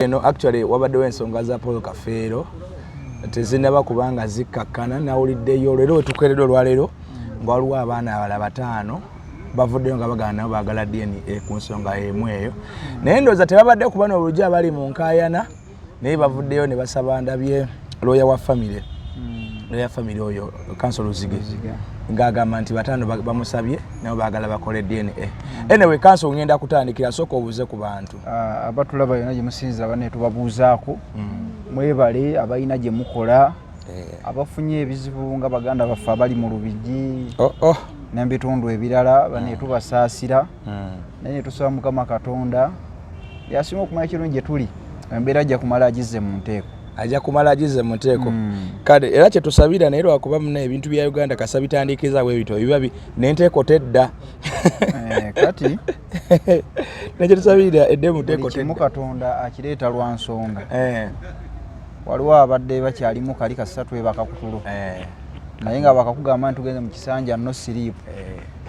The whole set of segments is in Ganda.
Eno actually wabaddewo ensonga za Paul Kafeero tezinaba kubanga zikkakkana. Nawuliddeyo leero wetukeeredde olwaleero nga waliwo abaana abalala bataano bavuddeyo nga bagamba nabo baagala DNA ku nsonga emu eyo, naye ndowooza tebabadde kuba n'olujja abali mu nkaayana, naye bavuddeyo ne basaba. Ndabye lawyer wa family, lawyer family oyo Counsel Luzige, ng'agamba nti bataano bamusabye nabo baagala bakole DNA. Anyway, Counsel, ngenda kutandikira, sooka obuuze ku bantu. Ah, abatulaba yonna gye musinzira, banne tubabuuzaako, mwebale abalina gye mukola, abafunye ebizibu nga baganda baffe abali mu Lubigi n'ebitundu ebirala, banne tubasaasira, naye ne tusaba Mukama Katonda yasinga okumanya kirungi gye tuli, embeera ajja kumala agizze mu nteeko. Ajja kumala agizze mu nteeko. Kale era kyetusabira, naye lwakuba muna ebintu bya Uganda kasa bitandikiza bwe bityo biba n'enteeko tedda. Eh, kati Nekyetusabirira edde mu buli nteeko kimu tedda. Katonda akireeta lwa nsonga. Waliwo abadde bakyalimu kali kasita twebaka ku tulo, naye nga bakakugamba nti tugenze mu kisanja, no sleep,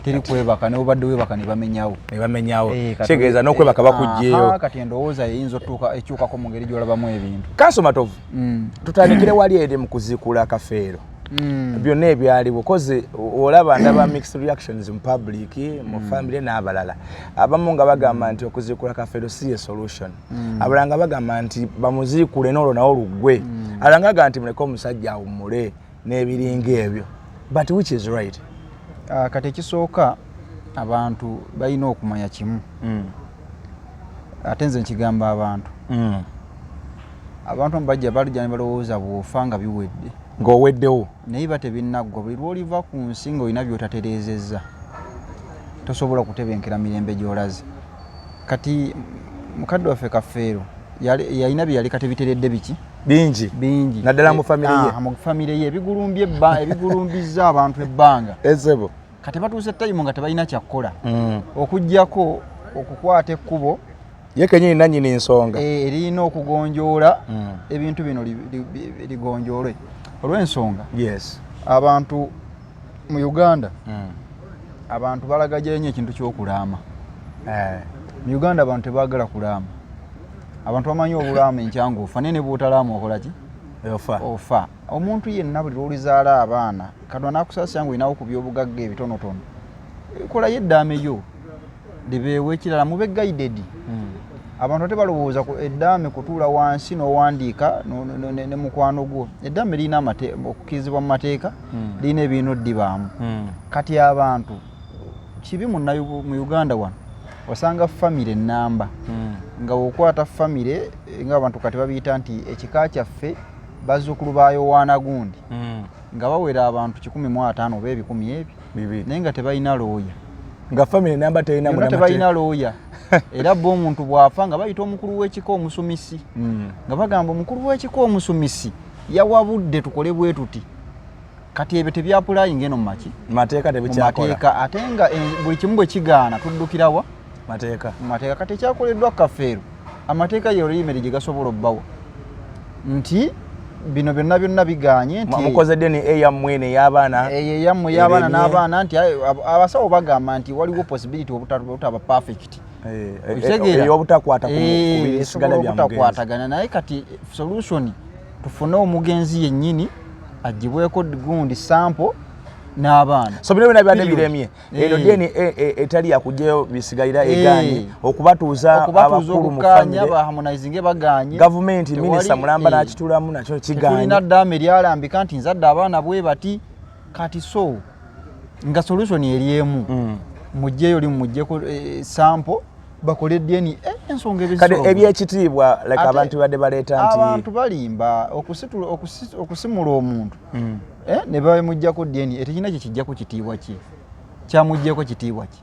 teri kwebaka, ne obadde webaka ne bamenyawo. Ne bamenyawo. Eh, Kitegeeza n'okwebaka bakuggyeyo. Aha, kati endowooza yeyinza otuuka ekyukako mu ngeri gy'olabamu ebintu. Counsel Matovu, tutandikire wali eri mu kuziikula Akafeero. Byonna ebyaliwo koze olaba ndaba mixed reactions mu public, mu family n'abalala. Abamu nga bagamba nti okuziikula Kafeero si ye solution, abalala nga bagamba nti bamuziikule n'olwo nawo luggwe, abalala nga bagamba nti muleke omusajja awummule n'ebiringa ebyo. But which is right? Ah, kati ekisooka abantu balina okumanya kimu, ate nze nkigamba abantu, abantu bajja balujja ne balowooza bw'ofa nga biwedde, ng'oweddewo, naye ba tebinnaggwa. Buli lw'oliva ku nsi ng'olina by'otatereezezza, tosobola kutebenkera mirembe gy'olaze. Kati mukadde waffe Kafeero yalina bye yaleka tebiteredde biki? Bingi. Bingi. Naddala mu famire ye. Ah, mu famire ye, ebigulumbye ebigulumbizza abantu ebbanga. Ezebo. Kati batuuse time nga tebalina kyakkola okugjako okukwata ekkubo Ye kenyini nanyini ensonga. Eh, erina okugonjoola ebintu bino ligonjoolwe olw'ensonga abantu mu Uganda, abantu balagajja nnyo ekintu ky'okulaama. Mu Uganda abantu tebaagala kulaama. Abantu bamanyi obulaama enkyanga ofa, naye ne bwotalaama okola ki? Ofa. Ofa. Omuntu yenna buli lwolizaala abaana, Katonda nakusaasira nga olinawo ku byobugagga ebitonotono, kolayo eddaame yo libeewo. Ekirala, mube guided. Abantu ate balowooza ku eddaame kutuula wansi n'owandiika ne mukwano gwo. Eddaame lirina okukkirizibwa mu mateeka, lirina ebirina oddibaamu. Kati abantu kibi mu Uganda wano osanga famire ennamba, nga okwata famire nga abantu kati babiyita nti ekika kyaffe bazzukulu ba Yowaana gundi, nga bawera abantu 150 oba ebikumi ebyo, 200, naye nga tebalina looya. Nga family namba terina yonna tebalina looya. Era bo omuntu bw'afa nga bayita omukulu w'ekika omusumisi, nga bagamba omukulu w'ekika omusumisi yawabudde tukole bwe tuti. Kati ebyo tebyapplyinga eno mumaki? Mateeka. Mu Tebikyakola. mateeka. Ate nga buli kimu bwe kigaana tuddukirawa? Mateeka. Mu mateeka. Kati ekyakoleddwa Kafeero, amateeka yoremedy gye gasobola obbawa nti bino byonna byonna biganye nti Mukoze DNA yammwe ney'abaana. Eyo eyammwe y'abaana Eremye. n'abaana nti aye, abasawo bagamba nti waliwo possibility obutaba perfect. Okitegeera? Ey'obutakwata ku Eh, ku bisigala esobola bya mugenzi. obutakwatagana, naye kati solution tufune omugenzi yennyini agibweko gundi sample n'abaana. So bino byonna byadde Period. biremye eno DNA etali yakugyayo bisigalira eganye okubatuuza okubatuuza abakulu mu okukkaanya famire. Baharmonizinge baganye. Gavumenti, minisita mulamba n'akitulamu nakyo Tetulina kiganye. Ddaame lyalambika nti nzadde abaana bwe bati. Kati so nga solution eri emu, mugjeyo limu, muggyeko sample bakole DNA, ensonga Kati ebisolve. ebyekitiibwa like abantu badde baleeta nti Abantu balimba okusimula omuntu, ne bamugjako DNA, tekirina kye kijjako kitiibwa kye, kyamuggyeko kitiibwa kye.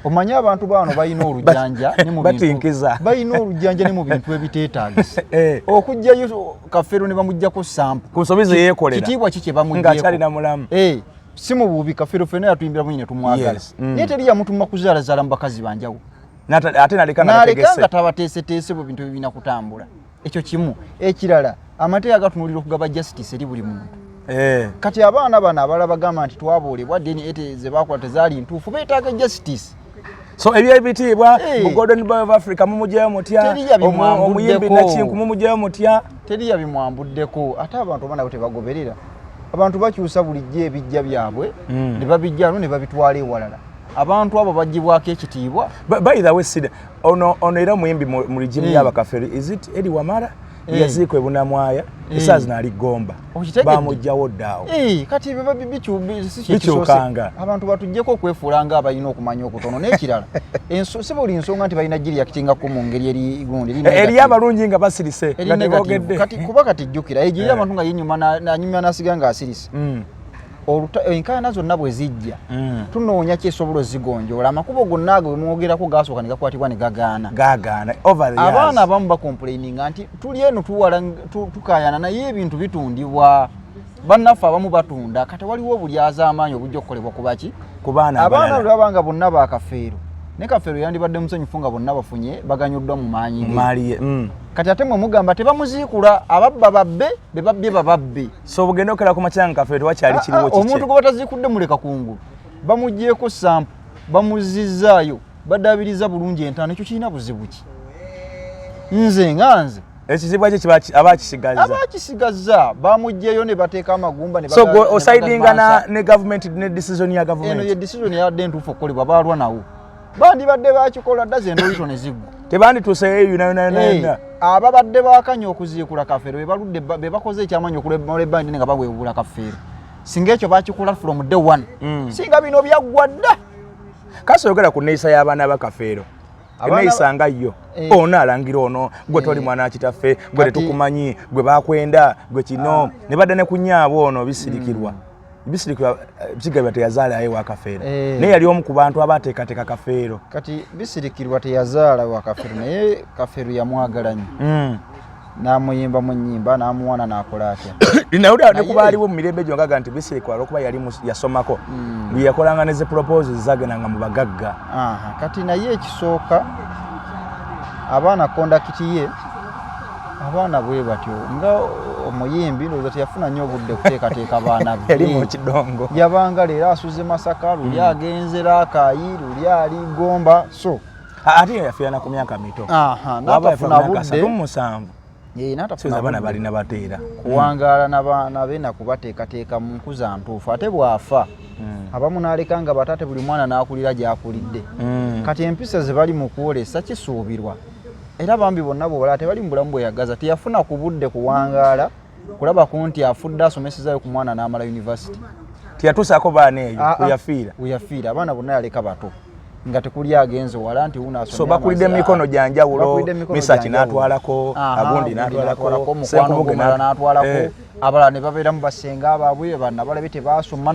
Omanyi abantu baano balina olujanja ne mu bintu- Batinkiza. Balina olujanja ne mu bintu ebiteetaagisa. Okuggyayo Kafeero ne bamugjako sample Ku nsobi ze yeekolera. kitiibwa ki kye Ng'akyalina bamuggyeko? mulamu. Eh, si mu bubi, Kafeero ffenna yatuyimbira munyi ne tumwagala, naye teri yamutuma kuzaalazaala mu bakazi banjawulo. Ate naleka nga N'aleka tategese. nga tabateeseteese bwe bintu ebirina kutambula. Ekyo kimu. Ekirala, amateeka gatunuulira okugaba justice eri buli muntu. Kati abaana bano abalala bagamba nti twaboolebwa, DNA ze bakola tezaali ntuufu, beetaaga justice. So ebyebitiibwa Hey. mu Golden Boy of Africa mumugyeyo mutya? Teri yabimwambuddeko. Omuyimbi nakinku mumugyeyo mutya? Teri yabimwambuddeko. Ate abantu oba nabo tebagoberera, abantu bakyusa bulijjo ebijja byabwe ne babijja ano ne babitwala ewalala. Abantu abo bagibwako ekitiibwa. By the way, sida ono era omuyimbi mu regime y'abakafere, is it Edi Wamala? Yaziikwa ebunamwaya, esaawa zino ali Gomba. Okitegedde? Bamugjawo ddaawo. Eh, kati biba si kyekisoose. Bikyukanga. Abantu batuggyeko okwefuula nga abalina okumanya okutono. N'ekirala, si buli nsonga nti balina gireactingako mu ngeri eri gundi eri Eri negative. abalungi nga basirise Eri nga negative. tebogedde. Kati kuba kati jjukira egyo eri abantu nga yenyuma nanyumya nasiga nga asirise. Enkaayana zonna bwe zijja, tunoonya kyesobola ozigonjoola. Amakubo gonna ago bemwogerako gasooka ne gakwatibwa ne gagaana. Gagaana over the years. Abaana abamu bacomplaininga nti tuli eno tuwala tukaayana, naye ebintu bitundibwa, bannaffe abamu batunda. Kati waliwo obulyazaamaanyi obujja okukolebwa ku baki? Ku baana Abaana abalala. lwe baba nga bonna bakafeero, ne Kafeero yandibadde musanyufu nga bonna bafunye, baganyuddwa mu maanyi ge. Maali ye. Kati ate mwe mugamba tebamuziikula, ababba babbe, be babbye bababbe. So bugenda okera ku makyanga Kafeero tewakyali kiriwo. Ah, ah, omuntu kike? gwe bataziikudde muleka kungulu, bamuggyeko sample, bamuzizaayo, badabiriza bulungi entaana. Ekyo kirina buzibu ki? Nze nga nze Ekizibu ekyo kiba aba akisigazza. Aba akisigazza, bamuggyeyo ne bateeka amagumba ne So gwe ne osidinga bagamansa. ne government ne decision ya Eno ye government. Decision yabadde entuufu okukolebwa. Baalwa nawo, bandibadde bakikola dda, zendolito ne ziggwa. Tebandituuseyo yona yona yona Eh, yona. Ababadde bakanya okuziikula Kafeero be baludde be bakoze ekyamanyi okulema ebbanga ddene nga baweewula Kafeero. Singa ekyo bakikola from day one, singa bino byaggwa dda. Kasi oyogera ku neeyisa y'abaana ba Kafeero. Eneeyisa nga yo ono alangira ono, gwe toli mwana wa kitaffe, gwe tetukumanyi, gwe bakwenda, gwe kino ne badda ne ku nyaabo ono Bisirikirwa. Bisirikirwa kigabira teyazaalayo wa Kafeero, naye yali omu ku bantu abateekateeka Kafeero. Kati Bisirikirwa teyazaala wa Kafeero, naye Kafeero yamwagala nnyo, n'amuyimba mu nnyimba, n'amuwana, n'akola atya. Nawulira ne kuba aliwo mu mirembe egyo ngaga nti Bisirikirwa olwokuba yali yasomako, bwe yakolanga ne zi proposals zagendanga mu bagagga. Aha, kati naye ekisooka abaana conduct ye abaana bwe batyo nga omuyimbi, ndowooza teyafuna nnyo obudde kuteekateeka baana be. Yali mu kidongo. Yabanga leero asuze Masaka, luli agenze Raakayi, luli ali Gomba, so Ate yafiirana ku myaka mito. Aha, Waba yafa n'atafuna ku myaka budde. 37. N'atafuna Siza abaana budde balina bateera. Kuwangaala n'abaana be nakubateekateeka mu nkuza ntuufu. Ate bw'afa, abamu n'aleka nga batate, buli mwana n'akulira gy'akulidde. Kati empisa ze bali mu kwolesa kisuubirwa, era bambi bonna bwolaba tebali mu bulamu bweyagaza. Teyafuna ku budde kuwangaala kulaba ku nti afudde asomesezayo ku mwana n'amala university. Teyatuusaako baana eyo Ah, ah, weyafiira. Weyafiira abaana bonna yaleka bato nga tekuli agenze wala nti wuno So bakulidde mu mikono gya njawulo, Misaki n'atwalako, agundi n'atwalako, mukwano Ssenkubuge gwomulala n'atwalako, abalala ne babeeramu basenga baabwe banabalabye tebasoma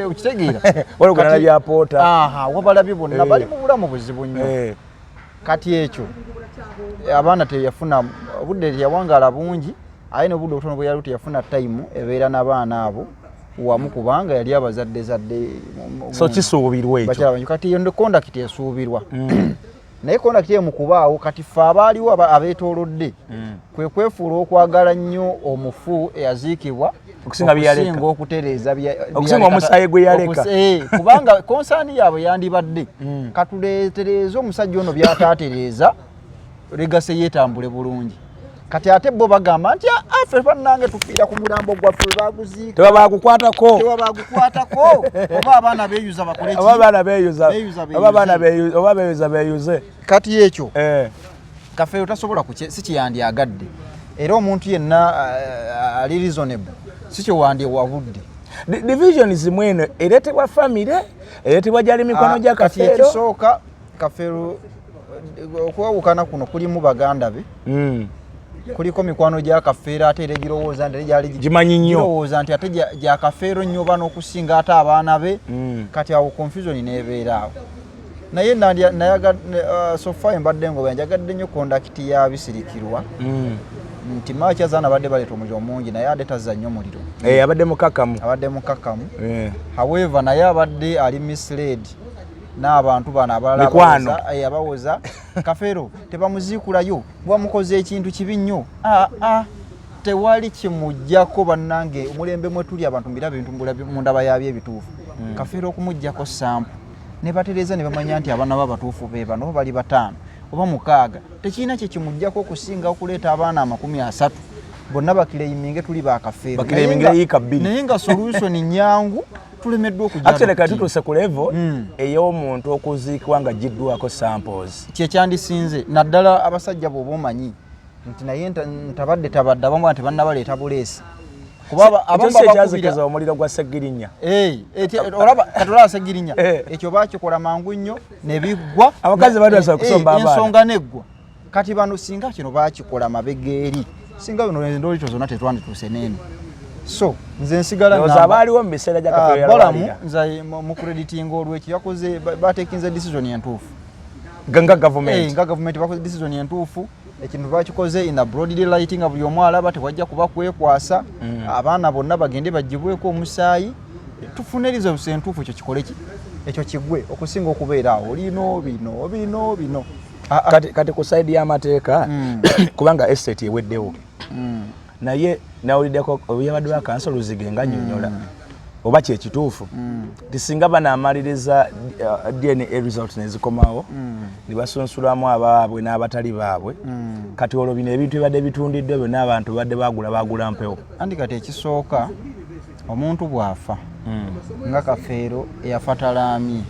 okitegeera. Waliwo gwe nalabye apoota. Aha, wabalabye bonna bali mu bulamu buzibu nnyo. Kati ekyo abaana teyafuna obudde, teyawangaala bungi, aye n'obudde obutono bwe yali teyafuna time ebeera n'abaana abo wamu, kubanga yali abazadde zadde. So kisuubirwa ekyo. Bakyala bangi. Kati eyo conduct esuubirwa, naye conduct eyo mu kubaawo, kati ffe abaaliwo abeetoolodde kwe kwefuula okwagala nnyo omufu eyaziikibwa Okusinga bye yaleka. okusinga okutereeza Okusinga bye yaleka. omusaayi gwe yaleka. Kubanga concern yaabwe yandibadde katuleetereeze omusajja ono byataatereeza, legacy yeetambule bulungi. Kati ate bo bagamba nti, "Ah, ffe bannange tufiira ku mulambo gwaffe we baguziika." Tebabagukwatako. Tewabagukwatako, oba abaana beeyuza bakole ki? Oba abaana beeyuza. Beeyuza, Oba abaana beeyuze. oba beeyuza beeyuze. Kati ekyo Kafeero tasobola si kyeyandyagadde, era omuntu yenna ali reasonable si kyewandye-wabudde. Division zimu eno ereetebwa famire, ereetebwa gyali mikono gya Ah, kati Kafeero. ekisooka, Kafeero okwawukana kuno kulimu baganda be, kuliko mikwano gya Kafeero, ate era egirowooza nti era gyali Gimanyi nnyo. Girowooza nti ate gya Kafeero nnyo oba n'okusinga ate abaana be. Kati awo confusion neebeera awo, naye so far mbadde ngoba njagadde nnyo conduct ya Bisirikirwa nti maaki azaana badde baleeta omuliro mungi, naye ate tazza nnyo muliro. Eh, abadde mukakamu. Abadde mukakamu. However, naye abadde ali misled n'abantu bano abalala. Mikwano. Abawoza Kafeero tebamuziikulayo, bamukoze ekintu kibi nnyo. Ah, ah, tewali kimuggyako. Bannange, omulembe mwe tuli abantu mbiraba ebintu mu ndaba yabyo ebituufu. Kafeero okumugjako sample Ne batereeza ne bamanya nti abaana bo abatuufu be bano, oba bali bataano oba mukaaga, tekirina kye kimugjako okusinga okuleeta abaana 30 bonna baclaiminge tuli bakafeero. Baclaiminge yiika 2. Naye nga solution nyangu, tulemeddwa. Actually kati tutuuse ku level ey'omuntu okuziikibwa nga giddwako samples. Kyekyandisinze, naddala abasajja bw'oba omanyi nti naye ntabadde tabadde, abamu nti bannabaleeta buleesi. Kuba abamu ekyo si ekyazikiza omuliro gwa Segirinya. Olaba kati, olaba Segirinya, ekyo bakikola mangu nnyo ne biggwa. Abakazi bali basobola kusomba abaana. Ensonga neggwa. Kati bano singa kino bakikola mabega eri, singa bino endoolito zonna tetwandituuse neeno. So nze nsigala ndowooza abaaliwo mu biseera gya Kafeero Balamu yalwalira. Nze mu crediting olwekyo yakoze, batekinze decision entuufu. Nga gavumenti. Nga gavumenti bakoze decision entuufu. Ekintu bakikoze in a broad daylight nga buli omu alaba, tewajja kuba kwekwasa. Abaana bonna bagende bagibweko omusaayi, tufune results entuufu. Ekyo kikole ki, ekyo kigwe, okusinga okubeera awo lino bino bino bino. Ah, ah. Kati ku side y'amateeka, kubanga estate eweddewo, naye nawuliddeko yabadde wa counsel Luzige nga nnyonnyola oba kyekituufu nti singa banaamaliriza DNA results nezikomawo ne basunsulamu abaabwe n'abatali baabwe, kati olwo bino ebintu ebibadde bitundiddwa byonna abantu badde bagula bagula mpewo. Anti kati ekisooka, omuntu bw'afa nga Kafeero eyafa talaamye,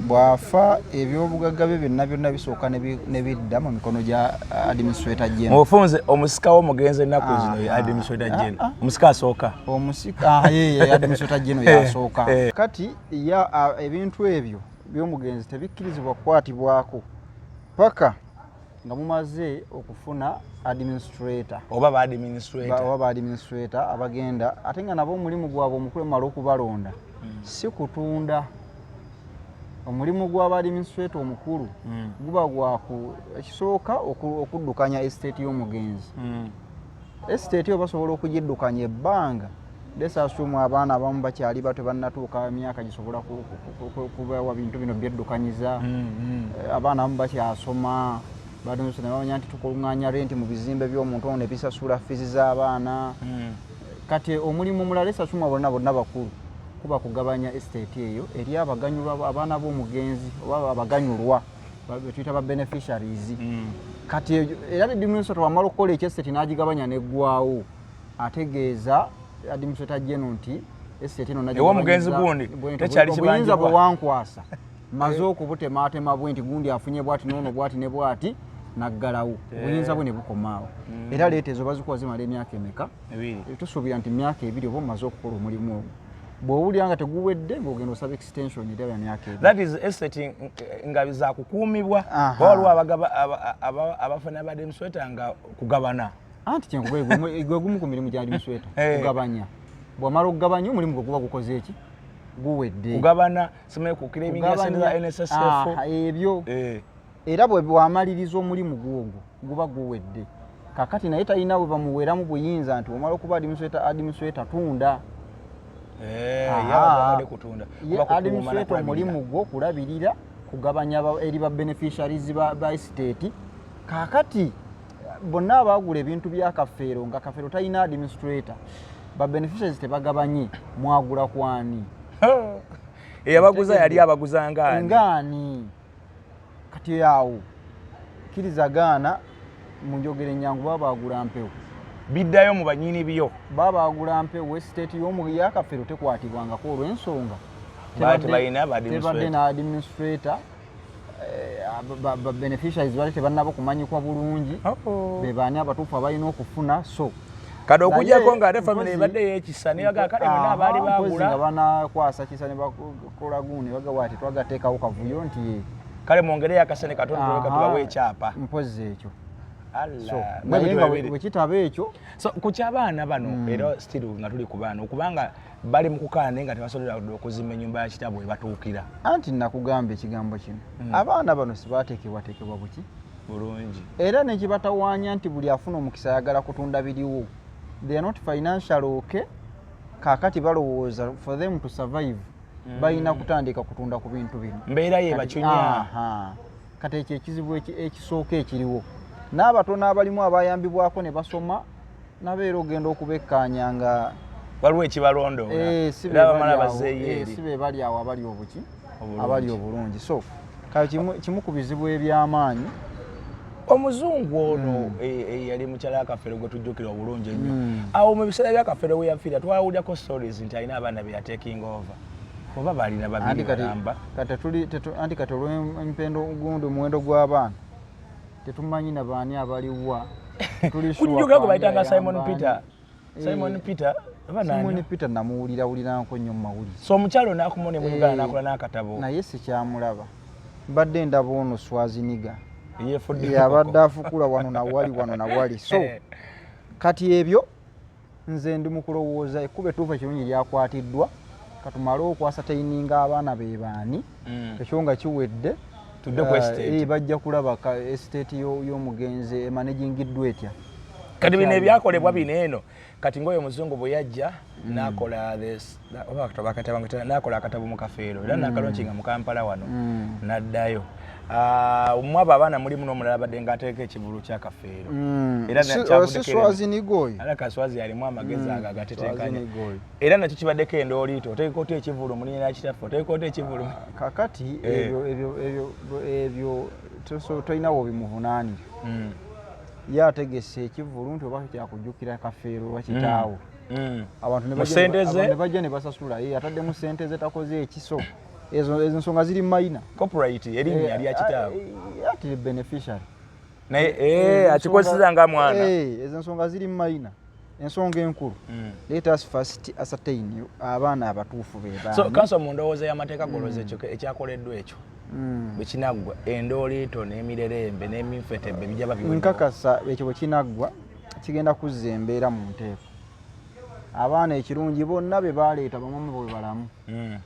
bw'afa ebyobugagga bye byonna byonna bisooka ne bidda mu mikono gya administrator general. Mubufunze, omusika w'omugenzi ennaku zino ye administrator general. Omusika asooka. Omusika, ye administrator general yasooka. Kati ya ebintu ebyo by'omugenzi tebikkirizibwa kukwatibwako paka nga mumaze okufuna administrator. Oba ba administrator. Oba ba administrator abagenda, ate nga nabo omulimu gwabwe omukulu mala okubalonda si kutunda. Omulimu gw'aba administrator omukulu guba gwaku ekisooka okuddukanya estate y'omugenzi. Estate eyo basobola okugiddukanya ebbanga desasumu abaana abamu bakyali bato, bannatuuka myaka gisobola kubawa bintu bino byeddukanyiza. Abaana abamu bakyasoma, badunse ne bamanya nti tukuŋŋaanya renti mu bizimbe by'omuntu ono ne bisasula fiizi z'abaana. Kati omulimu omulala esasumwa bonna bonna bakulu kuba kugabanya estate eyo eri abaganyulwa, abaana b'omugenzi oba abaganyulwa betuyita ba beneficiaries. Kati era administrator wamala okukola ekyo, estate n'agigabanya neggwawo, ategeeza administrator general nti estate eno Ewa omugenzi gundi, tekyali obuyinza kibanjibwa. Bwe wankwasa maze okubutematema bwe nti gundi afunye bwati noono bwati ne bwati, naggalawo obuyinza bwe ne bukomaawo. Era leeta ezo bazikuwa zimala emyaka emeka? 2. Tusuubira nti myaka 2 oba omaze okukola omulimu ogwo. Bw'owulira nga teguwedde, ng'ogenda osaba extension era ya myaka 2. That is estate nga zakukuumibwa. Waliwo abafuna ba administrator nga kugabana. Anti kyenkuba gwe gumu ku mirimu gya administrator, kugabanya. Bw'amala okugabanya, omulimu gwe guba gukoze eki? Guwedde. Kugabana, simanyi kuclaiminga sente za NSSF. Aha, ebyo. Era bwe bwamaliriza omulimu gwogwo guba guwedde. Kakati naye talina bwe bamuweramu buyinza nti omala okuba administrator, administrator tunda. Yabadde kutunda. Ye Kuba kukuuma administrator na kulabirira. Omulimu gwo kulabirira, kugabanya eri ba beneficiaries ba estate. Kakati bonna abaagula ebintu bya Kafeero nga Kafeero talina administrator, ba beneficiaries tebagabanye, mwagula kwani? Eyabaguza yali abaguza ngaani? Ngaani? Kati awo kkiriza gaana, mu njogera enyangu, baba baagula mpewo. Biddayo mu banyini byo. Baba baagula mpewo. Estate ya Kafeero tekwatibwangako olw'ensonga Baba tebalina ba tebadde administrator. Na administrator. Ba beneficiaries bali tebannaba kumanyikwa bulungi be baani abatuufu abalina okufuna. So Kati okujjako naye nga ate family ebadde yeekisa neyaga kale bonna abaali mpozi nga bagula banakwasa kisa ne bakola gundi bagawa ati twagateekawo kavuyo nti kale mwongereyo akasente katono tuleka tubawe ekyapa. Mpozi ekyo. Allah. So Bwe naye bityo nga bibiri. bwe kitaba ekyo. So ku ky'abaana bano, era still nga tuli ku baana, okubanga bali mu kukaana naye nga tebasobola okuzimba ennyumba ya kitabwe ebatuukira. Anti nakugamba ekigambo kino, abaana bano sibateekebwateekebwa buki bulungi. Era nekibatawaanya nti buli afuna omukisa ayagala kutunda biriwo. They are not financial okay. Kaakati balowooza for them to survive balina kutandika kutunda ku bintu bino. Mbeera ye bacunya. Aha. Kati ekyo ekizibu ekisooka ekiriwo, n'abatono abalimu abayambibwako ne basoma, nabeera ogenda okubekkaanya nga waliwo ekibalondoola si era be bamala bali awo, bazzeeyo eri. Si be bali awo abali obuki. Obulungi. Abali obulungi. So kale kimu ku bizibu ebyamaanyi. Omuzungu ono yali mukyala Akafeero gwe tujjukira obulungi ennyo. Awo mu biseera bya Kafeero we yafiira, twawulirako stories nti alina abaana be yatekinga over, oba balina babiri Anti kati balamba. Kati anti kati olw'empendo gundi, omuwendo gw'abaana tetumanyi na baani abaliwa. Tetuli sure Kujjukira gwe kwani bayitanga Simon ayamba Peter. ani. Simon Peter oba Simon nani? Peter namuwulirawuliranko nnyo mu mawulire. So omukyalo n'akumone mu Uganda, n'akola n'akatabo. Naye sikyamulaba. Mbadde ndaba ono Swaziniga Yeefudde. Yabadde afukula wano nawali, wano nawali. So kati ebyo nze ndi mu kulowooza ekkuba ettuufu ekirungi lyakwatiddwa. Katumale okwascertaininga abaana be baani. Ekyo nga kiwedde, Tudde ku estate. Bajja kulaba ka estate y'omugenzi emanagingiddwa etya. Kati bino ebyakolebwa bino eno, kati ngaoyo omuzungu bwe yajja n'akola oba n'akola akatabo mu Kafeero era n'akalaunchinga mu Kampala wano, n'addayo. Ah, mu abo abaana mulimu n'omulala badde ng'ateeka ekivulu kya Kafeero. Era Si Swaziniga oyo? Ala Kaswazi alimu amagezi ago agatetenkanya. Swaziniga oyo. Era nakyo kibaddeko endooliito: oteeka otya ekivulu mu linnya lya kitaffe, oteeka otya ekivulu? Kakati ebyo tolina wobimuvunaanira. Ye ategese ekivulu nti oba kyakujjukira Kafeero oba kitaawo. Abantu ne Mu ssente ze? Abantu ne bajja ne basasula. Ye ataddemu sente ze, takoze ekiso. Ezo ensonga ziri minor. Copyright erinnya lya kitaawe. Ati beneficiary. Naye akikozesa nga mwana. Ezo ensonga ziri minor. Ensonga enkulu, let us first ascertain abaana abatuufu be So baani. counsel, mu ndowooza y'amateeka, golooza ekyo ekyakoleddwa ekyo bwe kinaggwa, endooliito n'emirerembe n'eminfetebbe bijja babiweddewo? Nkakasa ekyo bwe kinaggwa kigenda kuzza embeera mu nteeko. Abaana ekirungi bonna be baleeta bamama bwe balamu.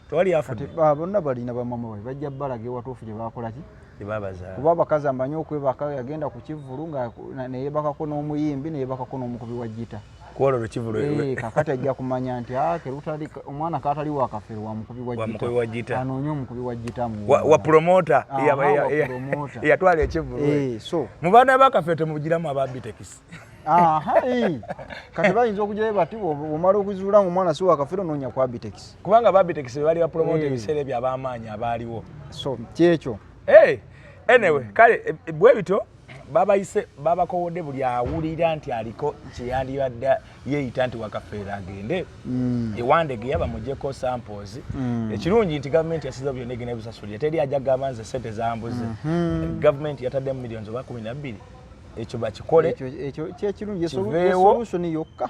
Tewali Kati afudde. Bonna balina bamama bwe, bajja balaga ewatuufu gye bakola ki. Tebabazaala. Kuba abakazi amanyi okwebaka, yagenda ku kivvulu nga neyebakako n'omuyimbi, neyebakako n'omukubi wa gita. Kwolwo olukivulu. Kakati ajja kumanya nti kerutali omwana katali wa Kafeero, wa mukubi wa Wa mukubi wa gita. Anoonye omukubi wa gita. Wa promoter. Wa promoter. Eyatwala ekivulu. So mu baana bakaffe temugiramu aba Bitex. Aha, kati bayinza okugirayo bati omala okuzuula nga omwana si wa Kafeero, noonya kwa Bitex. Kubanga ba Bitex be bali bapromota ebiseera ebyo ab'amaanyi abaaliwo. So kyekyo. Hey, anyway, kale bwe bityo babayise, babakowodde buli awulira nti aliko kyeyandibadde yeeyita nti wakafeera agende ewandegeya bamugyeko samples. Ekirungi nti gavumenti yasiza byonna egenda bisasulira, teri ajja kugamba nze sente zambuze. Gavumenti yataddemu millions oba 12, ekyo bakikole. Ekyo kyekirungi, Kiveewo. Solution yokka.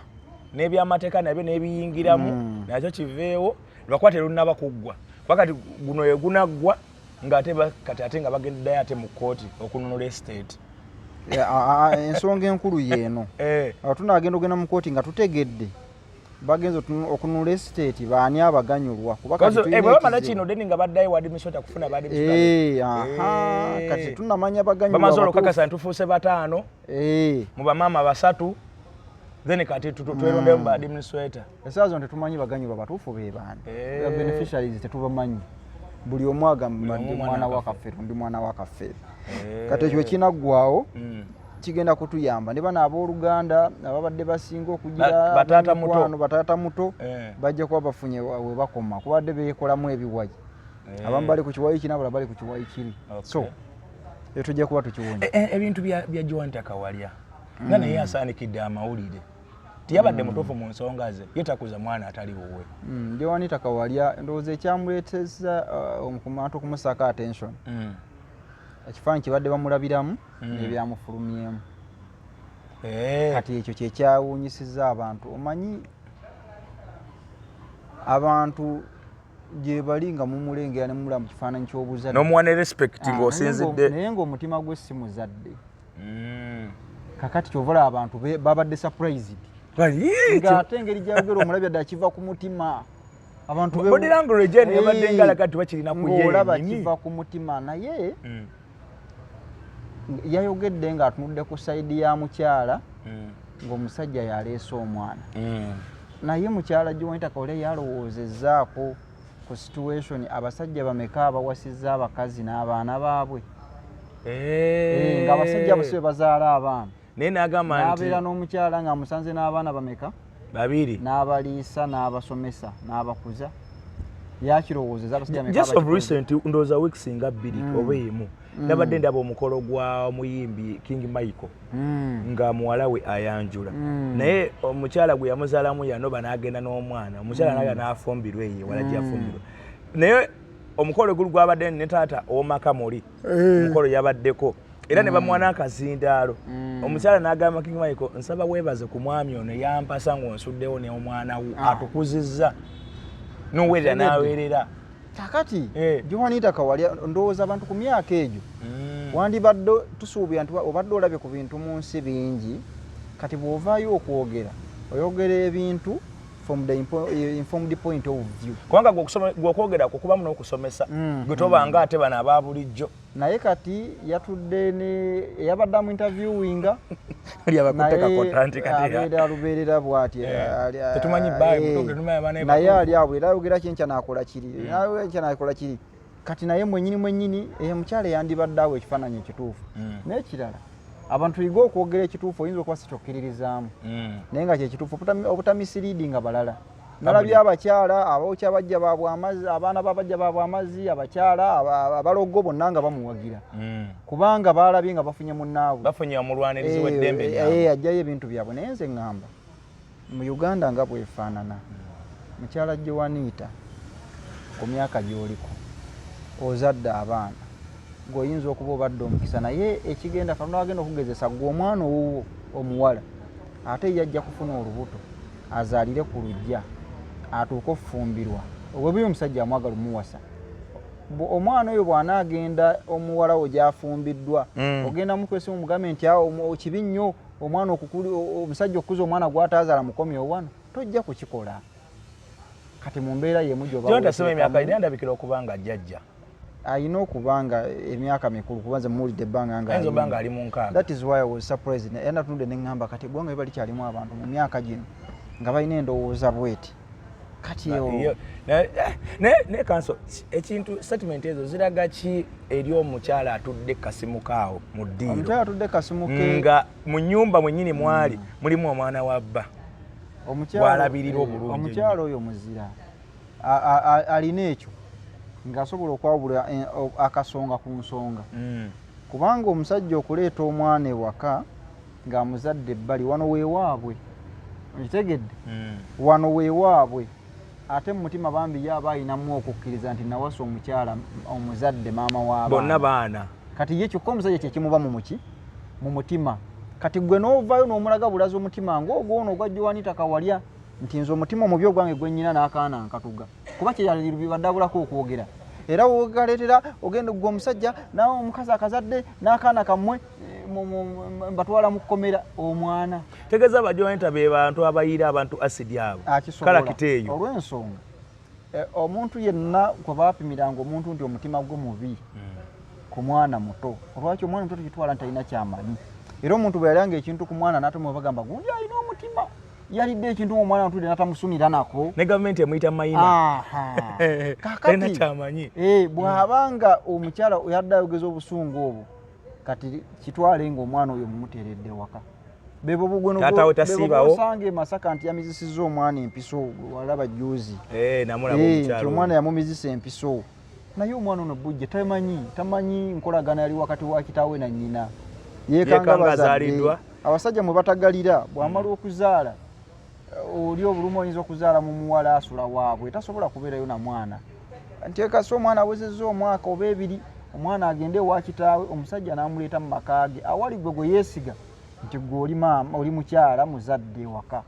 N'ebyamateeka nabyo n'ebiyingiramu nakyo kiveewo, lwakuba terunnaba kuggwa, kuba kati guno yegunaggwa ng'ate kati ate nga bagendeddayo ate mu kkooti okununula estate. Ensonga enkulu yeeno. Awo tunagenda ogenda mu kooti nga tutegedde bagenza okununula estate, baani abaganyulwa, kuba kati tulina bwe bamala ekizibu. Kino then nga baddayo wa administrator kufuna ba administrator. Aha, kati tunamanya baganyulwa bamaze abatuufu. olukakasa nti tufuuse bataano mu bamaama basatu, then kati twerondemu ba administrator. Essaawa zino tetumanyi baganyulwa batuufu be baani. Beneficiaries tetubamanyi. Buli omu agamba Buli omu ndi mwana mwana wa wa Kafeero. Kafeero, ndi mwana wa Kafeero. Kati ekyo kinaggwawo, kigenda kutuyamba ne bano abooluganda ababadde basinga okugira Bataata muto. emikwano, bataata muto bajja kuba bafunye we bakoma, kubadde beekolamu ebiwayi. Abamu bali ku kiwayi kino, abalala bali ku kiwayi kiri. So ekyo tujja kuba tukiwonya. Ebintu bya Joanita Kawalya nga naye asaanikidde amawulire, tiyabadde mutuufu mu nsonga ze, ye takuza mwana atali wuwe. Joanita Kawalya, ndowooza ekyamuleeteza omukumantu okumusaako attention, ekifaananyi kibadde bamulabiramu nebyamufulumyemu. Kati ekyo kyekyawuunyisiza abantu. Omanyi abantu gye bali nga mumulengera ne mumulaba mu kifaananyi ky'obuzadde n'omuwa ne respect Ah, ng'osinzidde naye ng'omutima gwe si muzadde. Kakati kyova olaba abantu babadde surprised Bali, ng'ate engeri gyayogera omulabya ddala kiva ku mutima. Abantu Body language eno yabadde ngalaga nti bakirina ku ye ng'olaba yennyini. kiva ku mutima, naye yayogedde ng'atunudde ku side ya mukyala, ng'omusajja yaleese omwana. Naye mukyala Joanita Kawalya yalowoozezzaako ku situation abasajja bameka abawasizza abakazi n'abaana baabwe? Ng'abasajja abo si be bazaala abaana. Naye n'agamba nti N'abeera n'omukyala ng'amusanze n'abaana bameka? Babiri. N'abaliisa, n'abasomesa, n'abakuza. Yakirowoozeza abasajja bameka Just of abakikoze? recent, ndowooza weeks nga 2 oba 1, nabadde ndaba omukolo gwa muyimbi King Michael nga muwala we ayanjula, naye omukyala gwe yamuzaalamu yanoba n'agenda n'omwana. Omukyala naga n'afumbirwa eyo wala gyafumbirwa, naye omukolo guli gwabadde ne taata ow'omaka muli omukolo yabaddeko era ne bamuwa n'akazindaalo. Omukyala n'agamba King Michael, "Nsaba weebaze ku mwami ono yampasa ng'onsuddewo n'omwana wo, atukuzizza n'owerera." Otegedde. N'aweerera. Kakati Joanita Kawalya, ndowooza abantu ku myaka egyo wandibadde tusuubira nti obadde olabye ku bintu mu nsi bingi. Kati bw'ovaayo okwogera, oyogera ebintu from the informed point of view. Kubanga gwe okwogera kwo kubamu n'okusomesa, gwe tobanga ate bano aba bulijjo. Naye kati yatudde ne eyabadde amu interviewinga. Lyabakutte nti kati abeera lubeerera bw'ati. Tetumanyi Bible, tetumanyi abaana Naye batuufu. ali awo era ayogera kyenkya n'akola kiri, ayogera kyenkya n'akola kiri. Kati naye mwenyini mwenyini eyo mukyala eyandibadde awo ekifaananyi ekituufu. N'ekirala, abantu tuyige okwogera ekituufu. Oyinza okuba si kyokkiririzaamu, naye nga kyekituufu, obutamisleadinga balala. Nalabye abakyala abookya bajja baabwe amazzi, abaana babajja baabwe amazzi, abakyala abalogo bonna nga bamuwagira, kubanga baalabye nga bafunye munnaabwe. Bafunye omulwanirizi w'eddembe lyabwe. Ajjayo ebintu byabwe. Naye nze ŋŋamba, mu Uganda nga bwefaanana, mukyala Joanita, ku myaka gy'oliko ozadde abaana, gweoyinza okuba obadde omukisa, naye ekigenda Katonda agenda okugezesa gwe omwana owuwo omuwala ate ye ajja kufuna olubuto azaalire ku luggya, atuuke okufumbirwa, obwebuyi omusajja amwagala omuwasa. Omwana oyo bw'anaagenda, omuwala wo gy'afumbiddwa, ogenda mukwesimu mugambe nti awo kibi nnyo omwana omusajja okukuza omwana gw'ataazaala, mukomyewo wano? Tojja kukikola. Kati mu mbeera yemu gy'oba Jonathan soma emyaka weeteekamu, ina ndabikira okuba nga jjajja. Alina okuba nga emyaka mikulu, kuba nze muwulidde ebbanga nga Ayinza okuba ayimba. nga ali mu 60. That is why I was surprised. Era natunudde ne ŋŋamba, kati eggwanga liba likyalimu abantu mu myaka gino nga balina endowooza bweti kati Naye kanso ekintu, statement ezo ziraga ki eri omukyala atudde kasimuka awo mu ddiiro? Omukyala atudde kasimuke Nga mu nnyumba mwennyini mwali mulimu omwana wa bba bw'alabirira obulungi. Omukyala oyo muzira. Alina ekyo ng'asobola okwawula akasonga ku nsonga, kubanga omusajja okuleeta omwana ewaka ng'amuzadde ebbali, wano weewaabwe, okitegedde? Wano weewaabwe, ate mu mutima bambi ye aba ayinamu okukkiriza nti nawasa omukyala omuzadde, maama w'abaana. Bonna baana. Kati ye kyokka omusajja kyekimuba mu muki mu mutima. Kati gwe n'ovaayo n'omulaga bulaza omutima ng'ogwono ogwa Joanita Kawalya nti nze omutima omubi ogwange gwe nnyina n'akaana nkatuga, kuba kyeyalibadde abulako okwogera, era wogaleetera ogenda gwe omusajja nawe omukazi akazadde n'akaana kammwe, mbatwala mu kkomera omwana. Tegeeza abajointa be bantu abayira abantu asidi abo. Akisobola. Kalakita eyo. Olw'ensonga omuntu yenna kwe baapimiranga omuntu nti omutima gwe mubi ku mwana muto. Olwaki omwana muto tukitwala nti alina kyamanyi? Era omuntu bwe yalyanga ekintu ku mwana n'atoma, bagamba gundi alina omutima, yalidde ekintu ngaomwana atudde n'atamusunira nako. Ne gavumenti emuyita mayina. Aha. Talina Kakati kyamanyi. Bw'abanga omukyala yadde ayogeza obusungu obwo, kati kitwale ngaomwana oyo mumuteeredde waka. Taata we tasiibawo. Bwosanga e Masaka nti yamizisizza omwana empiso, gwe walaba juzi. Namulaba Nti omukyalo. Omwana yamumizisa empiso, naye omwana ono bujje tamanyi nkolagana yali wakati wa kitaawe na nnyina. Yeekanga Yeekanga bazadde. azaaliddwa. Abasajja mwe batagalira, bw'amala okuzaala oli obulumu, oyinza okuzaala mu muwala asula waabwe, tasobola kubeerayo na mwana, nti ekasi omwana awezezza omwaka oba 2, omwana agende ewa kitaawe, omusajja n'amuleeta mu maka ge awali gwe gwe yeesiga nti gwe oli maama, oli mukyala muzadde ewaka.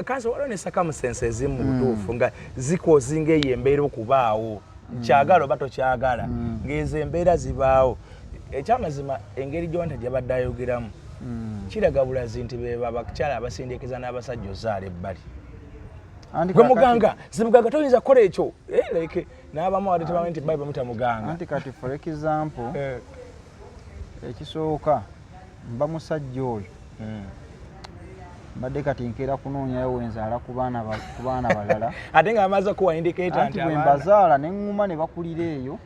Kanso waliwo ne circumstances ezimu mu butuufu nga zikozinga eyo embeera okubaawo, kyagala oba tokyagala, ng'ezo embeera zibaawo. Ekyamazima, engeri gyonta gyabadde ayogeramu kiraga bulazi nti be abakyala abasindikiza n'abasajja ozaala ebbali. Anti Gwe kakati- muganga, ze muganga, toyinza kukola ekyo. Like n'abamu ate tebamanyi nti bayi bamuta muganga. Anti kati for example, ekisooka mba musajja oyo, mbadde kati nkeera kunoonyayo wenzaala ku baana balala. Ate nga bamaze okuwa indicator Anti nti bwe abaana mbazaala ne ŋŋuma ne bakulira eyo,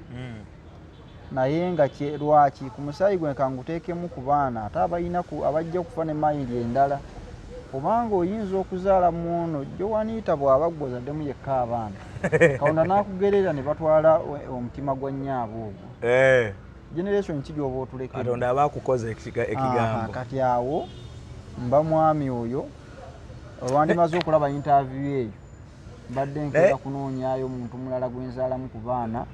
naye nga lwaki ku musaayi gwe kanguteekemu ku baana ate abalina abajja okufa ne mayindi endala? Kubanga oyinza okuzaala mu ono Joanita, bw'aba gwe ozaddemu yekka abaana. Katonda n'akugerera ne batwala omutima gwa nnyaabwe ogwo. Generation ki gy'oba otulekedde? Katonda aba akukoze ekigambo. Kati awo mba mwami oyo olwandimaze okulaba interview eyo, mbadde nkeera kunoonyaayo muntu mulala gwenzaalamu ku baana,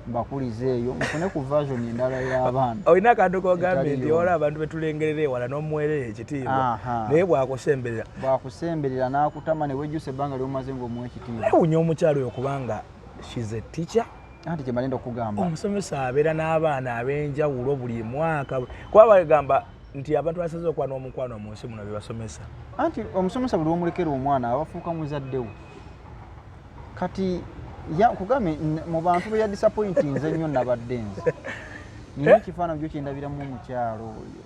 mbakulize eyo nfune ku version endala y'abaana. Olina akantu kogambye nti waliwo abantu betulengerera ewala n'omuweerera ekitiibwa, naye bwakusemberera, bwakusemberera n'akutama ne wejjusa ebbanga ly'omaze ng'omuwa ekitiibwa. Newunya omukyalo oyo kubanga she's a teacher. Anti kye mbalenda okugamba, omusomesa abeera n'abaana ab'enjawulo buli mwaka, kuba bagamba nti abantu basaze okuba n'omukwano mu nsi muno bebasomesa. Anti omusomesa buli lwomulekera omwana abafuuka muzaddewo. Kati kugambe mu bantu be yadisappointinze nnyo nabadde nze nina ekifaananyi gyo kyendabiramu omukyalo oyo,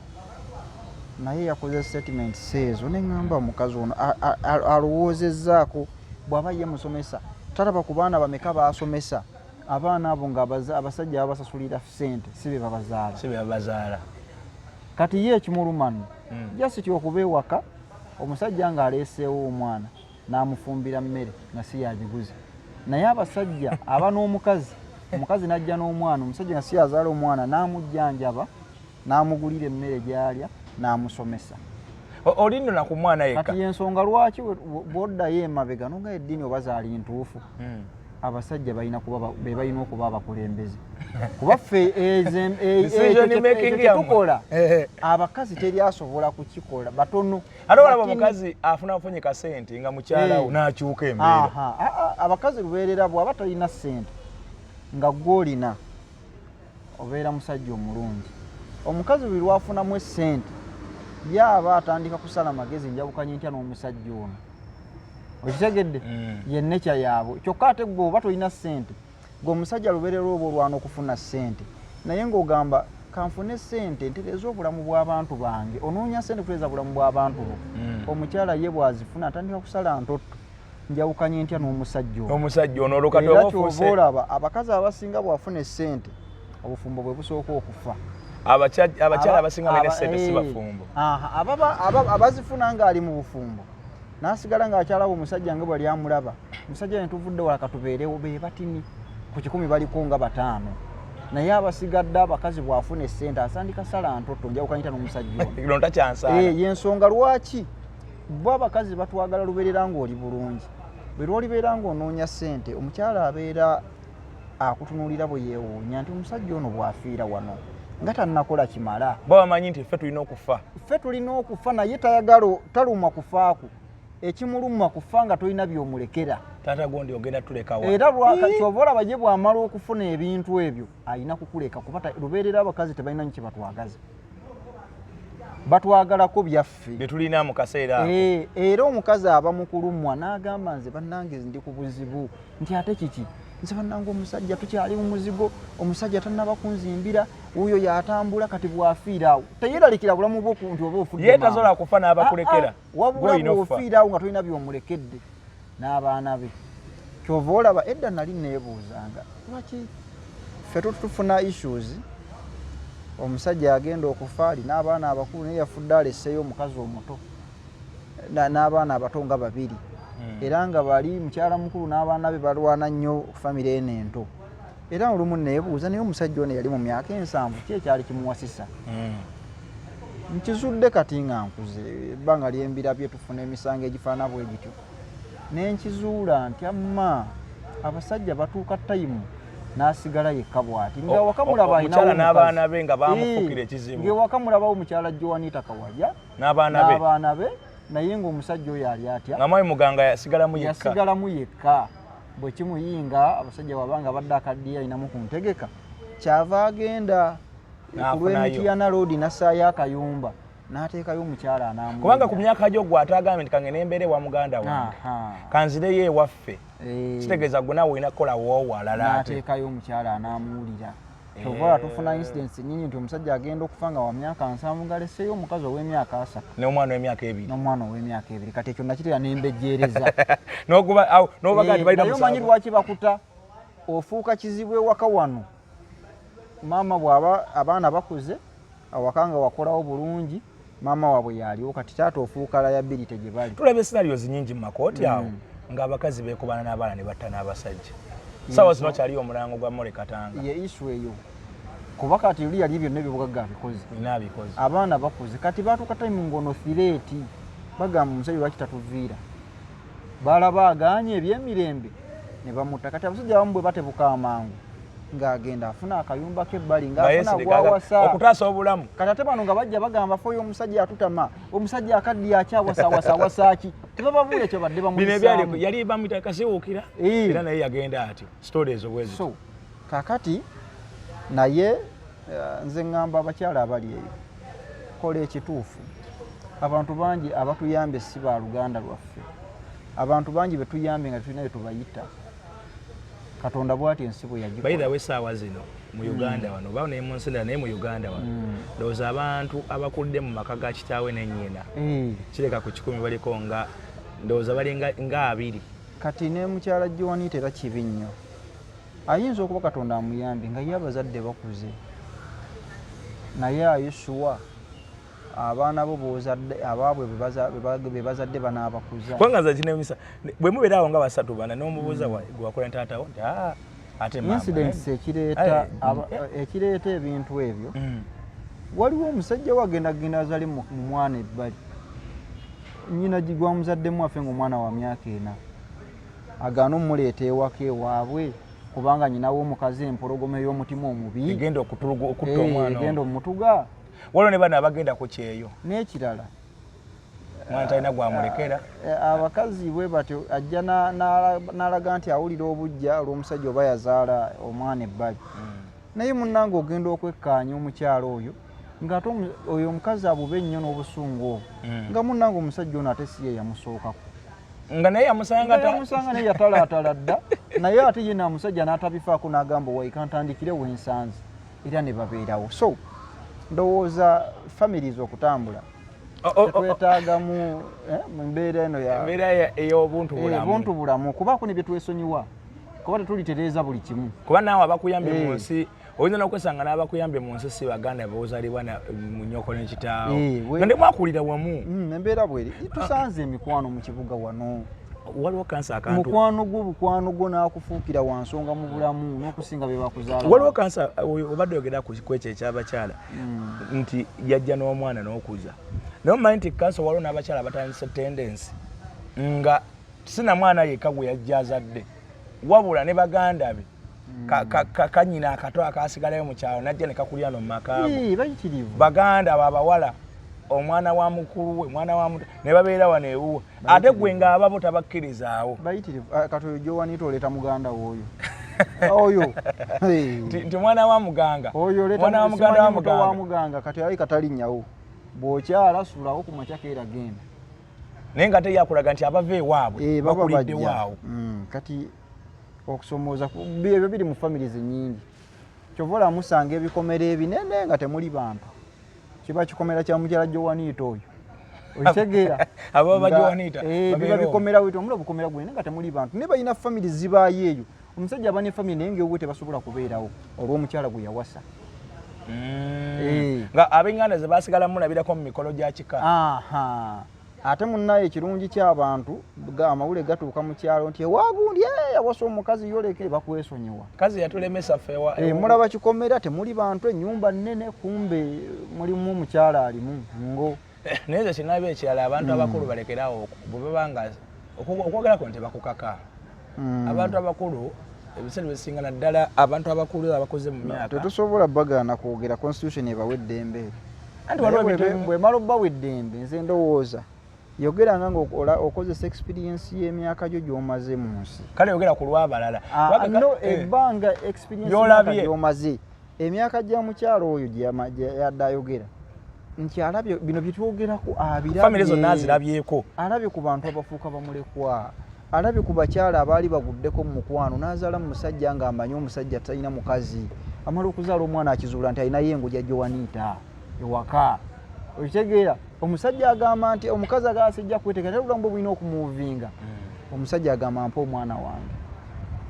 naye yakoze statements ezo neŋŋamba omukazi ono alowoozezzaako bw'aba ye musomesa talaba ku baana bameka baasomesa, abaana abo nga abasajja babasasulira ssente, si be babazaala. Si bebabazaala. Kati ye ekimuluma nno just okuba ewaka omusajja ng'aleeseewo omwana n'amufumbira mmere nga si yagiguze, naye abasajja aba n'omukazi, omukazi n'ajja n'omwana, omusajja nga si yazaala omwana, n'amujjanjaba, n'amugulira emmere gy'alya, n'amusomesa. Oli nno na ku mwana yekka. Kati yensonga lwaki bw'oddayo emabega noga eddiini oba zaali ntuufu, abasajja balina kuba be balina okuba abakulembeze, kuba ffe Decision making ekyo yammwe. kyetukola abakazi teri asobola kukikola, batono. Ate olaba Lakini omukazi afuna bufunyi kasente nga mukyala wo n'akyuka embeera. Aha, abakazi lubeerera bw'aba talina ssente nga gw'olina obeera musajja omulungi. Omukazi buli lwafunamu essente yaaba atandika kusala magezi, njawukanye ntya n'omusajja ono, okitegedde? Ye nekya yaabwe. Kyokka ate gwe oba tolina ssente, gwe omusajja lubeerera oba olwana okufuna ssente, naye ng'ogamba kanfune ssente ntereeze obulamu bw'abantu bange, onoonya ssente kutereeza bulamu bw'abantu bo. Omukyala ye bw'azifuna atandika kusala ntotto, njawukanye ntya n'omusajja ono. Omusajja ono olwo kati Era oba ofuuse kyova olaba abakazi abasinga bw'afuna essente obufumbo bwe busooka okufa. Abakyala abasinga balina essente si bafumbo. Aha, abazifuna ng'ali mu bufumbo n'asigala ng'akyalaba omusajja nga bwali amulaba, omusajja ne tuvudde wala katubeerewo, be batini ku 100 baliko nga 5, naye abasigadde abakazi bw'afuna essente asandika sala ntotto, njawukanyita n'omusajja ono. Ono takyansaala. Yensonga lwaki bo abakazi batwagala lubeerera ng'oli bulungi. Bwe lwolibeera ng'onoonya ssente, omukyala abeera akutunuulira bwe yeewuunya nti omusajja ono bw'afiira wano nga tannakola kimala. Bo bamanyi nti ffe tulina okufa. Ffe tulina okufa, naye tayagala talumwa kufaako, ekimuluma kufa nga tolina byomulekera. Taata gondi ogenda tulekawa. Era kyova olaba ye bw'amala okufuna ebintu ebyo alina kukuleka, kuba lubeerera abakazi tebalina nyo kye batwagaza, batwagalako byaffe bye tulina mu kaseera ako. Era omukazi aba mukulumwa n'agamba nze bannange ndi ku buzibu, nti ate kiki, nze bannange omusajja tukyali mu muzigo, omusajja tannaba kunzimbira, wuuyo yatambula, kati bw'afiira awo teyeralikira bulamu bwo nti oba ofudde Ye mangu. tasobola kufa n'abakulekera. Wabula Gwe olina okufa. bw'ofiira awo nga tolina byomulekedde n'abaana be. Kyova olaba edda nali neebuuzanga lwaki ffe tufuna issues, omusajja agenda okufa alina abaana abakulu, naye yafudde aleseeyo omukazi omuto n'abaana abato nga babiri, era nga bali mukyala mukulu n'abaana be balwana nnyo famire eno ento. Era olumu neebuuza, naye omusajja ono yali mu myaka 70 ki ekyali kimuwasisa? Nkizudde kati nga nkuze, ebbanga lyembirabye tufuna emisango egifaana bwe gityo, nenkizuula nti amma abasajja batuuka time n'asigala yekka bw'ati nga waka mulaba alinawo Omukyala n'abaana omukazi. be nga bamufukira ekizibu. Ng'ewaka mulabawo mukyala Joanita Kawalya n'abaana be n'abaana be, naye ng'omusajja oyo ali atya? Nga mwami muganga yasigalamu yekka. Yasigalamu yekka. Bwe kimuyinga abasajja bwabanga abadde akaddiye alinamu ku ntegeka, kyava agenda ku N'afunayo. lw'Emityana Road n'assaayo akayumba n'ateekayo omukyala anaamuwulira. Kubanga ku myaka gyo gwe atagambye nti kange nembeera ewa muganda wange, kanzireyo ewaffe, kitegeeza gwe naawe olina kukola woowo alala ate. N'ateekayo omukyala anaamuwulira. Kyova olaba tufuna incidents nyingi nti omusajja agenda okufa nga wa myaka 70 ng'aleseeyo omukazi ow'emyaka 30 n'omwana w'emyaka 2. N'omwana ow'emyaka 2. Kati ekyo nakitera nembejjeereza. N'okuba awo n'obaga nti balina Naye omanyi musango. Lwaki bakuta ofuuka kizibu ewaka wano? Maama bw'aba abaana bakuze awaka nga wakolawo bulungi, maama waabwe yaliwo, kati taata ofuuka liability gye bali. Tulabye scenarios nyingi mu makooti awo. Ng'abakazi beekubana n'abaana ne batta n'abasajja. Saawa zino kyaliyo omulango gwa More Katanga. Ye issue eyo, kuba kati oli yali byonna ebyobugagga abikoze. Nina abikoze. Abaana bakuze, kati batuuka time ngono threat, bagamba omusajja lwaki tatuviira, balaba aganye ebyemirembe ne bamutta. Kati abasajja abamu bwe batebuka amangu ng'agenda afuna akayumba k'ebbali, ng'afuna Yeesirika gwawasa okutaasa obulamu. Kati ate bano nga bajja bagamba fe oyo omusajja atutama, omusajja akaddiye, akyawasawasawasaki, tebababuula ekyo badde Bino ebyali bamuyisaamu. Yali bamwita Kasiwuukira. Era naye yagenda atyo, story ezo bwe zityo. So kakati naye nze ŋŋamba abakyala abali eyo, kola ekituufu. Abantu bangi abatuyambye si ba luganda lwaffe. Abantu bangi betuyambye nga tulina betubayita. Katonda bwati ensi bwe yagikola. Bayirawo essaawa zino mu Uganda wano oba ne mu nsi endala, naye mu Uganda wano ndowooza abantu abakulidde mu maka ga kitaawe ne nnyina kireka ku 100 baliko nga ndowooza bali nga 20. Kati ne mukyala Joanita era kibi nnyo, ayinza okuba Katonda amuyambye nga ye abazadde bakuze, naye ayusuwa abaana bo bozadde abaabwe be bazadde banaabakuza. Kubanga nze kinemisa bwe mubeera awo nga basatu bana n'omubuuza gwe wakola ne taatawo nti "Ah, ate maama." Incidents ekireeta ekireeta ebintu ebyo, waliwo omusajja wagenda genda azale mu mwana ebbali, nyina gwamuzaddemu afe nga omwana wa myaka 4, agaana omumuleeta ewaka ewaabwe kubanga nyina w'omukazi empologoma ey'omutima omubi egenda okutta omwana. Egenda omutuga. Waliwo ne bano abagenda ku kyeyo. N'ekirala, mwana talina gwamulekera. Abakazi bwe batyo ajja n'alaga nti awulira obujja olw'omusajja oba yazaala omwana ebbali, naye munnange ogenda okwekkaanya omukyalo oyo ng'ate oyo omukazi abube ennyo n'obusungu obwo, nga munnange omusajja ono ate si ye yamusookako. Nga naye yamusanga. Nga yamusanga naye yatalaatala dda, naye ate ye namusajja n'atabifaako n'agamba waika ntandikire wensanze, era ne babeerawo. So ndowooza families okutambula tetwetaagamu mu mbeera eno ya embeera ey'obuntu bulamu. Buntu bulamu, kubaako ne byetwesonyiwa kuba tetulitereeza buli kimu. Kuba naawe abakuyambye mu nsi oyinza n'okwesanga n'abakuyambye mu nsi si baganda bozaalibwa mu nnyoko ne kitaawo, nga ne mwakulira wamu. Embeera bweri, tusanze emikwano mu kibuga wano. Waliwo kansa akantu. Mukwano gwo, bukwano gwo n'akufuukira wa nsonga mu bulamu n'okusinga be bakuzaala. Waliwo kansa oyo obadde oyogera ku kwekyo ekyabakyala nti yajja n'omwana n'okuza, naye omumanyi nti kansa waliwo n'abakyala abatandise tendency nga sina mwana yekka gwe yajja azadde, wabula ne baganda be, kanyina akato akasigalayo mu kyalo najja ne kakulira no mu makaago. Bayitirivu. Baganda babawala, omwana wa mukulu we, mwana wa muto, ne babeera wano ewuwe, ate gwe ng'ababo tabakkirizaawo. Bayitirivu. Ah, kati oyo Jowanita oleeta muganda wo oyo oyo. Hey. Nti mwana wa muganga, oyo oleeta mwana wa muganda wa simanyi muto wa muganga. Muganga kati alabika talinnyawo, bw'okyala sulawo ku makya keera genda. Naye nga teyakulaga nti abava ewaabwe baba bakulidde bajja. waawo. Kati okusomooza ebyo biri mu families nyingi, kyova olaba musanga ebikomera ebinene nga temuli bantu, kiba kikomera kya mukyala Jowanita oyo, okitegeera? Ababa ba Joanita, biba babeera omwo. Bikomera wito omula bukomera gwene nga temuli bantu, naye balina family zibaayo eyo. Omusajja aba ne family naye ngaewuwe tebasobola kubeerawo olw'omukyala gwe yawasa. Nga ab'enganda ze basigala mulabirako mu mikolo gya kika. Aha, ate munnaye ekirungi ky'abantu amawulire gatuuka mu kyalo nti ewagundi yawasa omukazi, yoleke bakwesonyiwa. Kazi yatulemesa ffe Mulaba kikomera temuli bantu, ennyumba nnene, kumbe mulimu omukyala alimu ngo. Naye nze kinaba ekirala, abantu abakulu balekerawo bwe baba nga okwogerako nti bakukaka. Abantu abakulu ebiseera bisinga, naddala abantu abakulu abakoze mu myaka, Tetusobola bagaana kwogera, constitution ebawa eddembe eryo. Anti waliwo Naye ebintu ebimu- bwemala obbawa eddembe, nze ndowooza yogeranga nga okozesa experience y'emyaka gyo gy'omaze mu nsi. Kale yogera ku lw'abalala. Ah, Kubanga no, ebbanga experience Gy'olabye. y'emyaka gy'omaze, emyaka gya mukyalo oyo gye yadde ayogera nti alabye bino byetwogerako, abirabye. Famire zonna azirabyeko. Alabye ku bantu abafuuka bamulekwa, alabye ku bakyala abaali baguddeko mu mukwano n'azaala mu musajja ng'amanyi omusajja talina mukazi, amala okuzaala omwana akizuula nti alinayo engo gya Jowanita ewaka, okitegeera? Omusajja agamba nti omukazi agamba sijja kweteeka, naye obulamu bwe bulina okumuvinga. Omusajja agamba mpa omwana wange.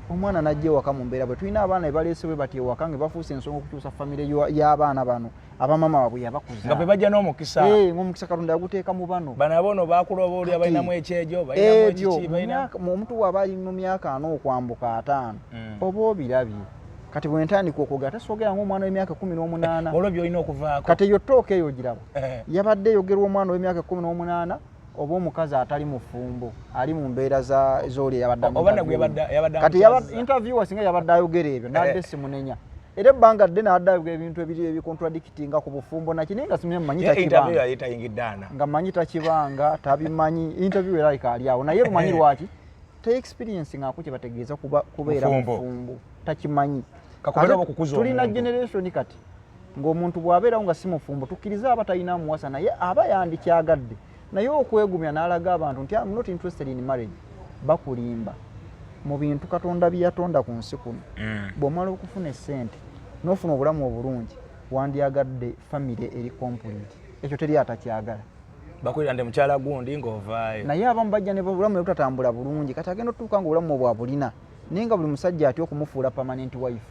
Omwana najja ewaka mu mbeera bwe tulina abaana ebaleese bwe bati ewaka nga bafuuse ensonga okukyusa famire y'abaana bano abamama baabwe yabakuza. Nga bwe bajja n'omukisa. Eh, ng'omukisa Katonda yaguteeka mu bano. Bano abono bakula oba oli balinamu ekyejo, balinamu ebyo ekiki, balina omuntu bw'aba ali mu myaka 40 okwambuka 50 oba obirabye. Kati bwe ntandika okwogera tasoogera ng'omwana w'emyaka 18. Olwo by'olina okuvaako. Kati eyo tooka eyo giraba yabadde eyogerwa omwana w'emyaka 18 oba omukazi atali mufumbo ali mu mbeera z'oli eyabadde oba nagwe yabadde kati amukyaza. Interviewer singa yabadde ayogera ebyo nadde simunenya, era ebbanga ddene abadde ayogera ebintu ebiri ebicontradictinga ku bufumbo naki, naye nga simye mmanyi Ye interview takibanga. Yali tayingidde ana. Nga mmanyi takibanga, tabimanyi. Interview era ikaali awo, naye lumanyi lwaki te experience ngaako kye bategeeza kubeera mufumbo. Mufumbo takimanyi. Kakubeera Ate oba okukuza tulina omuntu. generation kati ng'omuntu bw'abeerawo nga si mufumbo, tukkirize aba talina muwasa, naye aba yandikyagadde, naye okwegumya n'alaga abantu nti I'm not interested in marriage, bakulimba. Mu bintu Katonda bye yatonda ku nsi kuno, bw'omala okufuna essente n'ofuna obulamu obulungi, wandyagadde famire eri complete. Ekyo teri atakyagala. Bakulira nti mukyala gundi ng'ovaayo. Naye abamu bajja ne obulamu ne butatambula bulungi. Kati agenda otutuuka nga obulamu obwo abulina, naye nga buli musajja atya okumufuula permanent wife.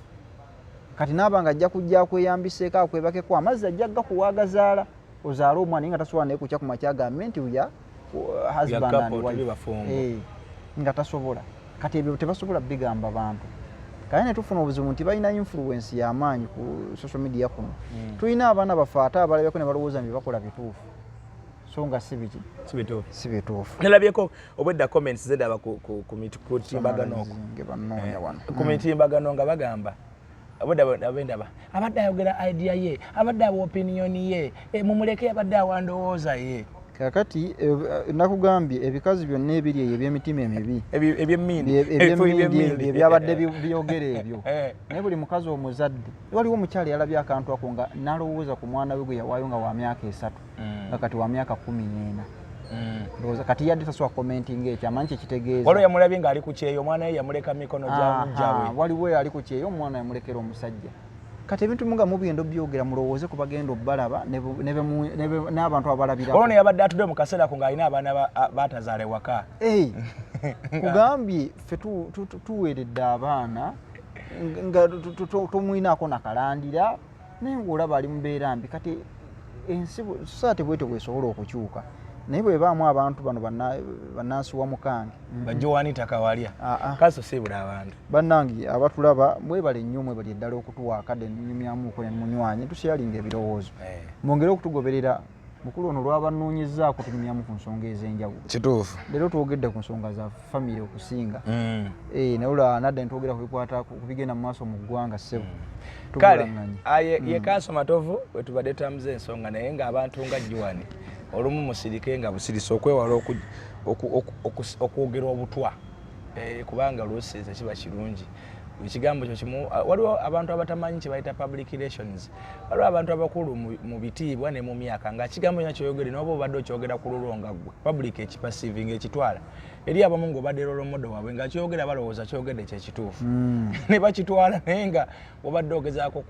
Kati naaba nga ajja kujja akweyambiseeko, akwebakeko, amazzi ajja gakuwa agazaala, ozaale omwana, naye nga tasobola naye kukya ku makya agambe nti we are husband and couple, wife. Tuli bafumbo. Eh, nga tasobola. Kati ebyo tebasobola bigamba bantu. Kale ne tufuna obuzibu nti balina influence y'amaanyi ku social media kuno. Tulina abaana baffe ate abalabeko ne balowooza nti bye bakola bituufu, so nga si biki? Si bituufu. Si bituufu. Nalabyeko obwedda comments zendaba ku mitimbagano okwo. Nge banoonya wano. Ku mitimbagano nga bagamba obwedda abendaba abadde ayogera idea ye, abadde awa opinion ye, mumuleke, abadde awa ndowooza ye. Kakati nakugambye ebikazi byonna ebiri eyo ebyemitima emibi, ebyemmindi, ebyemmindi ebyo ebyabadde byogera ebyo. Naye buli mukazi omuzadde, waliwo omukyala yalabye akantu ako nga nalowooza ku mwana we gwe yawaayo nga wa myaka 3, nga kati wa myaka 14. Ndowooza kati yadde tasobola commentinga ekyo, amanyi kyekitegeeza. Waliwo yamulabye ng'ali ku kyeyo, omwana we yamuleka mikono gya mujja we. Waliwo ali ku kyeyo, omwana yamulekera omusajja. Kati ebintu nga mugenda obyogera, mulowooze ku bagenda obbalaba n'abantu abalabirako. Waliwo neyabadde atudde mu kaseera ako ng'alina abaana batazaala ewaka. Ei, kugambye ffe tuweeredde abaana nga tomwinaako nakalandira, naye ngaolaba ali mubeera mbi. Kati ensi society bwetyo bwesobola okukyuka, naye bwebaamu abantu bano bannansi wa mukange. Bajowanita kawalya. Ah, ah. Kaso siibula abantu. Bannange abatulaba, mwebale nnyo, mwebale ddala okutuwa akadde nenyumyamuuko ne munywanyi tusyalinga ebirowoozo. Mwongere okutugoberera. Mukulu ono lwabanoonyezaako tunyumyamu ku nsonga ez'enjawulo. Kituufu. Leero twogedde ku nsonga za famire okusinga. Eh, naye olwa nadda ntwogera ku bikwata ku bigenda mu maaso mu ggwanga, ssebo. Kale Tubulaŋŋanye. Aye ye Kanso Matovu wetubadde tutamuza ensonga, naye ng'abantu nga Juwani olumu musirike nga busirisi okwewala okwogera obutwa. Kubanga oluusi tekiba kirungi ekigambo kyo kimu. Waliwo abantu abatamanyi kye bayita public relations. Waliwo abantu abakulu mu bitiibwa ne mu myaka nga kigambo kyonna kyoyogere, noba obadde okyogera ku lulwo nga ggwe, public ekiperceiving, ekitwala eri abamu ng'obadde role model waabwe, nga kyogera balowooza kyogedde kyekituufu ne bakitwala, naye nga obadde ogezaako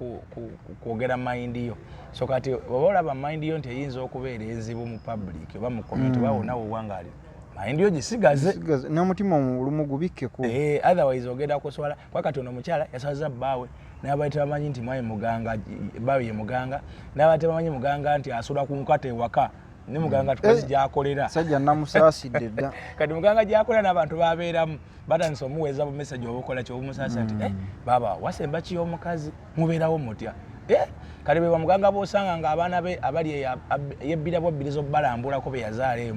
kwogera mind yo. So kati oba olaba mind yo nti eyinza okubeera enzibu mu public oba mu community oba wonna wewangaali, mind yo gisigaze. Sigaze- n'omutima olumu gubikkeko. Eh, otherwise ogenda kuswala, kuba kati ono omukyala yaswaza bbaawe n'abadde tebamanyi nti mwami muganga, bbaawe ye muganga, n'abadde tebamanyi muganga nti asula ku nkata ewaka ne muganga tukazi Eh, gyakolera. Sajja namusaasidde dda. Kati muganga gyakolera n'abantu babeeramu batandise omuweeza bu message obukola kyobumusaasa nti eh, baaba wasemba ki omukazi mubeerawo mutya? Eh, kati bwe bamuganga b'osanga ng'abaana be abali eyo yebbira bwabbiriza obbalambulako be yazaala eyo.